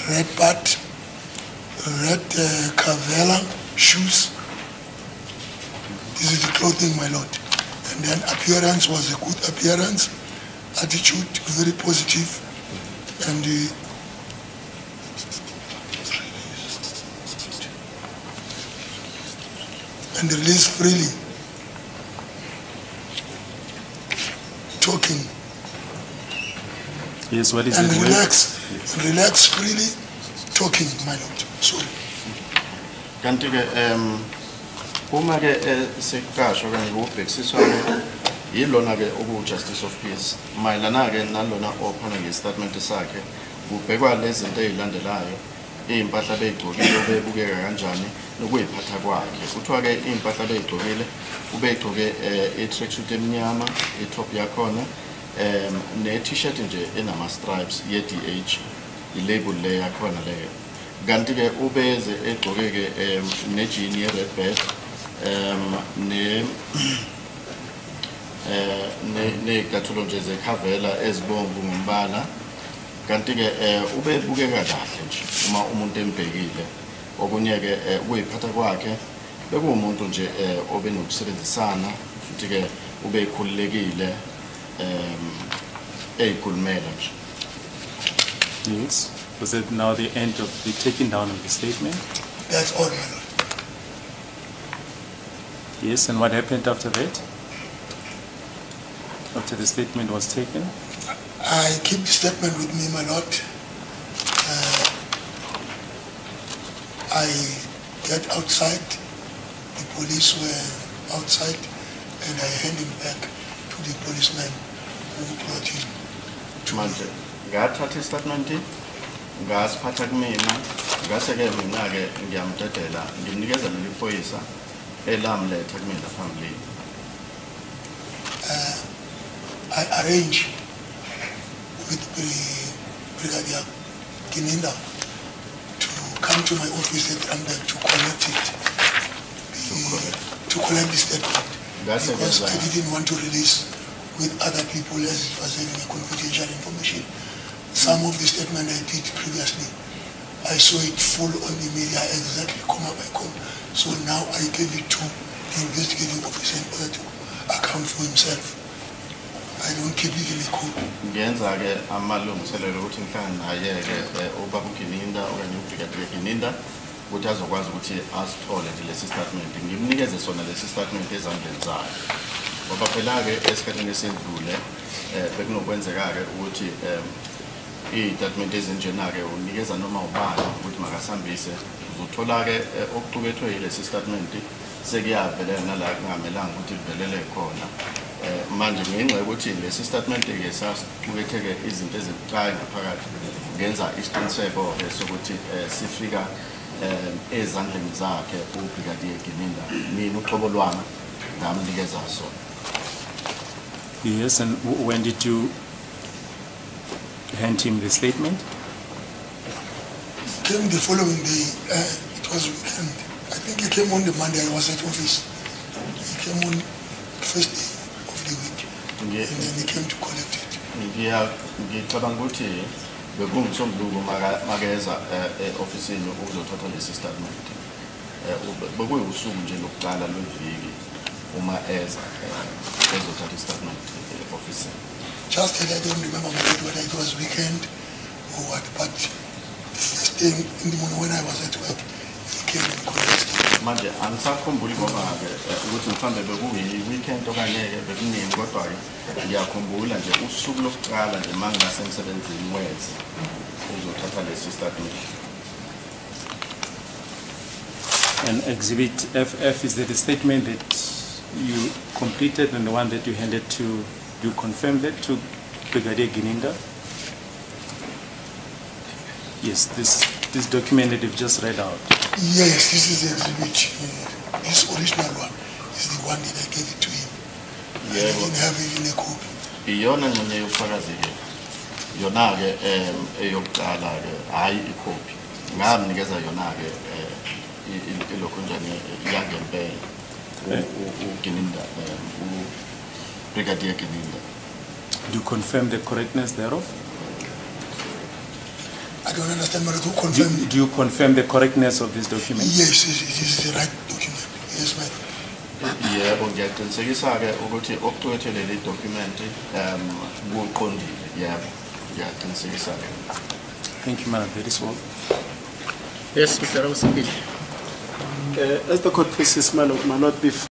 red bat, red Carvela shoes. This is the clothing, my lord. And then appearance was a good appearance, attitude very positive, and the and release freely, talking. Yes, what is And it? Relax, Yes. relax freely, talking, my lord. Sorry. Kanti ke uma ke sekuqashwa kanye kubhekisiswa ke yilona ke oku justice of peace mayelana ke nalona ophana nge-statement sakhe, kubhekwa lezi zinto ezilandelayo: iy'mpahla beyigcokile, bebukeka kanjani, nokuyiphatha kwakhe. Kuthiwa ke iy'mpahla beyigcokile, ubegcoke i-tracksuit emnyama, i-top yakhona, ne-t-shirt nje enama-stripes ye-DH, i-label le yakhona leyo. Kanti ke ubeze egcoke ke ne-jean ye-red band, ne ney'cathulo nje zeKarvela ezibomvu ngombala. Kanti ke ubebukeka kahle nje uma umuntu embhekile. Okunye ke ukuyiphatha kwakhe, bekuwumuntu nje obenokusebenzisana futhi ke ubekhululekile eyikhulumela nje. Yes. Was it now the end of the taking down of the statement? That's all, my lord. Yes, and what happened after that? After the statement was taken? I keep the statement with me, my lord. I get outside, the police were outside, and I hand him back to the policeman who brought him. Manje ngathatha i-statement, ngasiphatha kumina, ngase-ke mina-ke ngiyamdedela, ngimnikeza leli phoyisa elamletha kumina phambilini. I arrange with Brigadier Gininda to come to my office at Randburg to collect it, to collect the statement. Ngase Because I ngenza didn't want to release with other people as it was having a confidential information. Some of the statement I did previously, I saw it full on the media, exactly comma by comma. So now I gave it to the investigating officer in order to account for himself. I don't keep even a copy. Ngenza-ke amalungiselelo ukuthi ngihlangane naye-ke ubaba uGininda okanye uBrigadier Gininda ukuthi azokwazi ukuthi asithole nje lesi statement, ngimnikeze sona lesi statement ezandleni zakhe, ngoba phela-ke esikhathini esedlule bekunokwenzeka-ke ukuthi iy'tatimende ezinjena-ke unikeza noma ubani ukuthi makasihambise, uzothola-ke okuqukethwe yilesi statement sekuyavelela nala kungamelanga ukuthi kuvelele khona. Manje ngenxa yokuthi lesi statement-ke sasiqukethe-ke izinto ezibucayi ngaphakathi, ngenza isiqiniseko-ke sokuthi sifika ezandleni zakhe uBrigadier Gininda, mina uqobo lwami ngamnikeza sona. Yes, and when did you hand him the statement? He came the following day. It was weekend. I think he came on the Monday. I was at office. He came on the first day of the week. And then he came to collect it. Ngicabanga ukuthi bekunguMsombuluko makeza e-ofisini ukuzothatha lesi statement. Bekuwusuku nje lokuqala lweviki uma eza ezothatha i-statement e-ofisini. Just that I don't remember whether it was weekend or what, but the first day in the morning when I was at work, he came and collected it. Manje angisakhumbuli ngoba-ke ukuthi mhlawumbe bekuyi-weekend okanye-ke bekunini, kodwa-ke ngiyakhumbula nje usuku lokuqala nje uma ngingasemsebenzini weza uzothatha lesi statement. And Exhibit FF, is that the statement that you completed and the one that you handed to, do you confirm that to Brigadier Gininda? Yes, this document that you've just read out. Yes, this is the exhibit. This original one is the one that I gave it to him. I didn't have even a copy. Iyona ngxenye yobufakazi-ke yona-ke eyokuqala-ke, hhayi ikhophi, ngamnikeza yona-ke ilokhunjani yangempela uGininda, uBrigadier Gininda. Do you confirm the correctness thereof? I don't understand, but who confirmed? Do you confirm the correctness of this document? Yes, it is the right document. Yes, my lord. Yebo, ngiyaqinisekisa-ke ukuthi okuqukethwe leli document kuqondile. Yebo, ngiyaqinisekisa-ke. Thank you, Madam. That is all. Yes, Mr. Ramosepele. As the court pleases, my lord, before